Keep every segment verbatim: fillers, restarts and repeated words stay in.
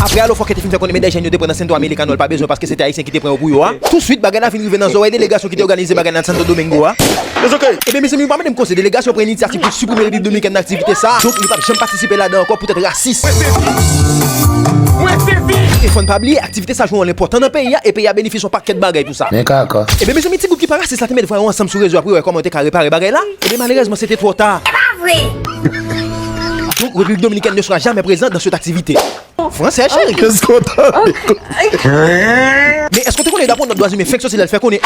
Apre Alo Fòkè te fin fè konnen medal Jèn yo te pran nan Sento Americano l pa bezwen paske se te Ayisyen ki te pran yo pou yo a. Touswit, bagay la vin rive nan zòrèy delegasyon ki te òganize bagay nan Santo Domingo a. Ebyen, mezanmi, ou pa mande m koze, delegasyon pran inisyasyon pou siprime Repiblik Dominikèn nan aktivite sa a. Donk, li p ap janm patisipe ladan ankò poutèt rasis. Mwen sezi! E fò n pa bliye, aktivite sa a jwe yon wòl enpòtan nan peyi a, e peyi a benefisye yon pakèt bagay pou sa. Men kaka. Ebyen, mezanmi, ti gwoup ki pa rasis la te met vwa yo ansanm sou rezo a pou yo wè kòman yo te ka repare bagay la. Ebyen, malerezman, se te twò ta. Se pa vre! Donc, République Dominicaine ne sera jamais présente dans cette activité. Français, chéri. Qu'est-ce qu'on t'a dit? Men èske w te konnen, dapre yon nòt dwa imen, Fenk sòti la, l fè konnen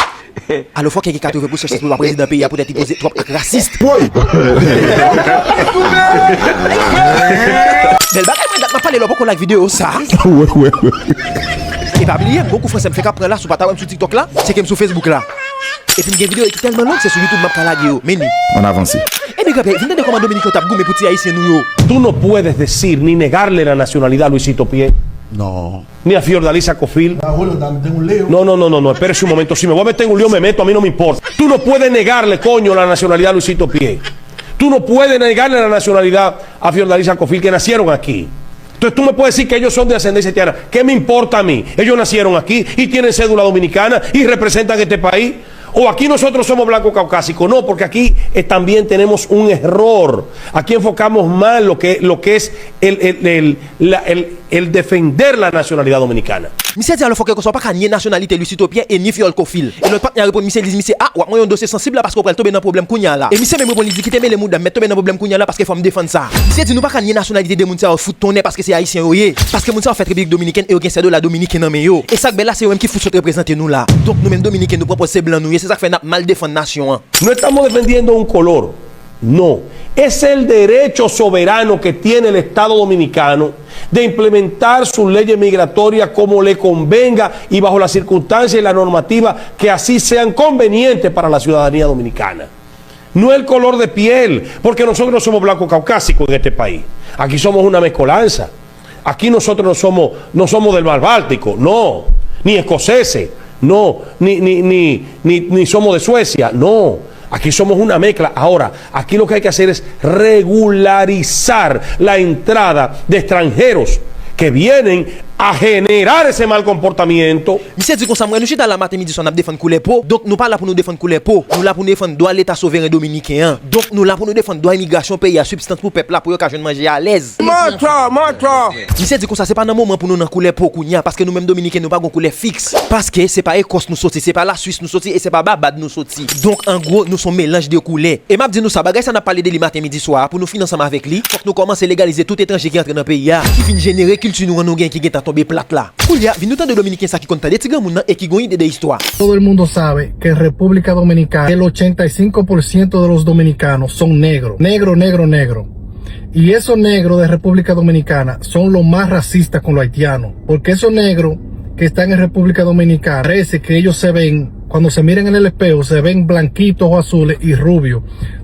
Alo Fòkè gen katreven pousan chans pou l pa prezidan peyi a poutèt li poze twòp ak rasis. Woy! Bèl bagay, mwen, dat m ap pale lè w poko like videyo sa. Wè, wè, wè. E pa bliye, m gon kou fransè m fenk ap pran la, si w pa ta wè m sou TikTok la, tcheke m sou Facebook la. Epi m gen videyo ki tèlman long, se sou YouTube m ap ka lage yo. Men ni. Ann avanse. Ebyen, granpè, vin tande kòman Dominiken yo t ap goumen pou ti Ayisyen nou yo. Tú no puedes decir ni negarle la nacionalidad a Luisito Pie, No. ni a Fiordalisa Cofil. Ah, bueno, también tengo un lío. No, no, no, no, no, espérese un momento, si me voy a meter en un lío, me meto, a mí no me importa. Tú no puedes negarle, coño, la nacionalidad a Luisito Pie. Tú no puedes negarle la nacionalidad a Fiordalisa Cofil, que nacieron aquí. Entonces tú me puedes decir que ellos son de ascendencia haitiana. ¿Qué me importa a mí? Ellos nacieron aquí y tienen cédula dominicana y representan este país. O aquí nosotros somos blancos caucásicos. No, porque aquí eh, también tenemos un error. Aquí enfocamos mal lo que, lo que es el, el, el, la- el- el defender la nacionalidad dominicana. Misye di Alo Fòkè konsa w pa ka nye nasyonalite Luisito Pie e ni Fiol Cofil. E lòt patnè a reponn misye, li di misye, a, w ap manyen yon dosye sansib la paske w pral tonbe nan pwoblèm kounya la. E misye menm reponn li di, kite mele mouda m, mèt tonbe nan pwoblèm kounya la paske fò m defann sa. Misye di nou pa ka nye nasyonalite de moun sa yo, fout tonnè, paske se Ayisyen yo ye. Paske moun sa yo fèt Repiblik Dominikèn e yo gen sèdola dominiken nan men yo. E sa k bèl la, se yo menm ki fout sot reprezante nou la. Donk nou menm Dominiken, nou pran pòz se blan nou ye, se sa k fè n ap mal defann nasyon an. No estamos defendiendo un color, no. Es el derecho soberano que tiene el Estado Dominicano de implementar sus leyes migratorias como le convenga y bajo las circunstancias y las normativas que así sean convenientes para la ciudadanía dominicana. No el color de piel, porque nosotros no somos blancos caucásicos en este país. Aquí somos una mezcolanza. Aquí nosotros no somos, no somos del mar Báltico, no, ni escoceses, no, ni, ni, ni, ni, ni somos de Suecia, no. Aquí somos una mezcla. Ahora, aquí lo que hay que hacer es regularizar la entrada de extranjeros que vienen a generar ese mal comportamiento. Misye di konsa, m wè nou chita la maten, midi, swa n ap defann koulè po. Donk nou pa la pou nou defann koulè po. Nou la pou nou defann dwa Leta soveren dominiken an. Donk nou la pou nou defann dwa imigrasyon peyi a, sibstans pou pèp la, pou yo ka jwenn manje alèz. Mòtò, mòtò. Misye di konsa, se pa nan moman pou nou nan koulè po kounya, paske nou menm Dominiken nou pa gon koulè fiks. Paske se pa Ekòs nou soti, se pa Laswis nou soti, e se pa Babad nou soti. Donk an gwo, nou se yon melanj de koulè. E m ap di nou sa, bagay sa n ap pale de li maten, midi, swa a, pou nou fini ansanm avèk li, fòk nou kòmanse legalize tout etranje ki antre nan peyi a, ki vin jenere kilti nou an nou gen ki gentan tonbe plat la. Koulye a, vin nou tande Dominiken sa ki konn tande ti granmoun nan e ki gon ide de istwa. Todo el mundo sabe que en República Dominicana el ochenta y cinco por ciento de los dominicanos son negros, negro, negro, negro. Y esos negros de República Dominicana son los más racistas con los haitianos, porque esos negros que están en República Dominicana, parece que ellos se ven, cuando se miran en el espejo, se ven blanquitos o azules y rubios,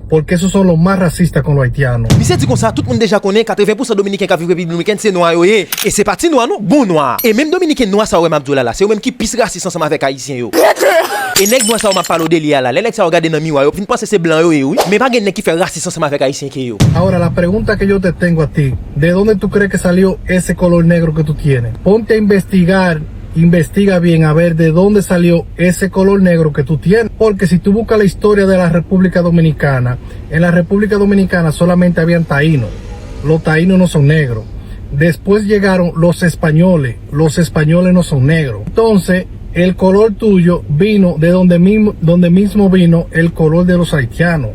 porque esos son los más racistas con los haitianos. Misye di konsa, tout moun deja konnen katreven pousan Dominiken k ap viv Repiblik Dominikèn se nwa yo ye. E se pa ti nwa non, bon nwa. E menm Dominiken nwa sa yo wè m ap di w la la, se yo menm ki plis rasis ansanm avèk Ayisyen yo. E nèg nwa sa yo m ap pale w de li a la, lè nèg sa yo gade nan miwa, yo vin panse se blan yo ye wi. Men pa gen nèg ki fè rasis ansanm avèk Ayisyen ke yo. Ahora, la pregunta que yo te tengo a ti, ¿de dónde tú crees que salió ese color negro que tú tienes? Ponte a investigar, investiga bien a ver de dónde salió ese color negro que tú tienes. Porque si tú buscas la historia de la República Dominicana, en la República Dominicana solamente habían taínos. Los taínos no son negros. Después llegaron los españoles. Los españoles no son negros. Entonces, el color tuyo vino de donde mismo, donde mismo vino el color de los haitianos,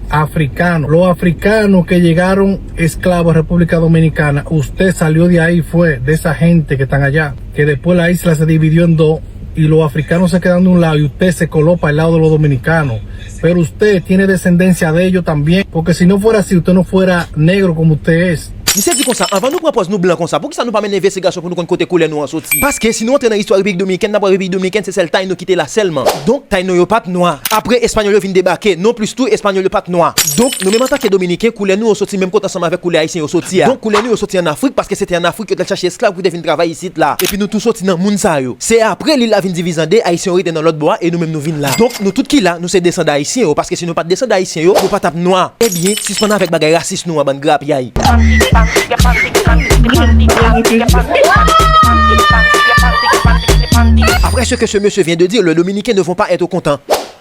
africanos. Los africanos que llegaron esclavos a República Dominicana, usted salió de ahí, fue de esa gente que están allá, que después la isla se dividió en dos y los africanos se quedaron de un lado y usted se coló para el lado de los dominicanos. Pero usted tiene descendencia de ellos también, porque si no fuera así, usted no fuera negro como usted es. Misye di konsa, anvan nou pran pòz nou blan konsa, poukisa nou pa mennen envestigasyon pou nou konn kote koulè nou an soti? Paske si nou antre nan istwa Repiblik Dominikèn, n ap wè Repiblik Dominikèn se sèl Tayno ki te la sèlman. Donk Tayno yo pa t nwa. Apre Espanyòl yo vin debake, non plis tou Espanyòl yo pa t nwa. Donk nou menm antanke Dominiken, koulè nou yo soti menm kote ansanm avèk koulè Ayisyen yo soti a. Donk koulè nou yo soti ann Afrik, paske se te ann Afrik yo t al chache esklav pou te vin travay isit la. Epi nou tou soti nan moun sa yo. Se apre lil la vin divize an de, Ayisyen yo rete nan lòt bò a e nou menm nou vin la. Donk nou tout ki la, nou se desandan Ayisyen yo, paske si nou pa t desandan Ayisyen yo, nou pa t ap nwa. Ebyen, sispann avèk bagay rasis nou an, bann grapyay. Après ce que ce monsieur vient de dire, les Dominicains ne vont pas être contents.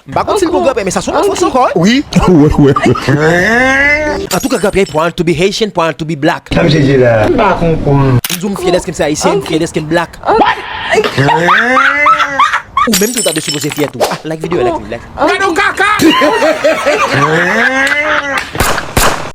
M pa konn si l gon granpè, men sa se yon Lafrans ankò, wi. Wi, wi, wi. Antouka, granpè, proud to be Haitian, proud to be black. Sa misye di la? M pa konprann. M di w, m fyè dèske m se ayisyen, m fyè dèske m black. Ou menm tou ta dwe sipoze fyè tou. Ah, like videyo, like, like. Gade w kaka!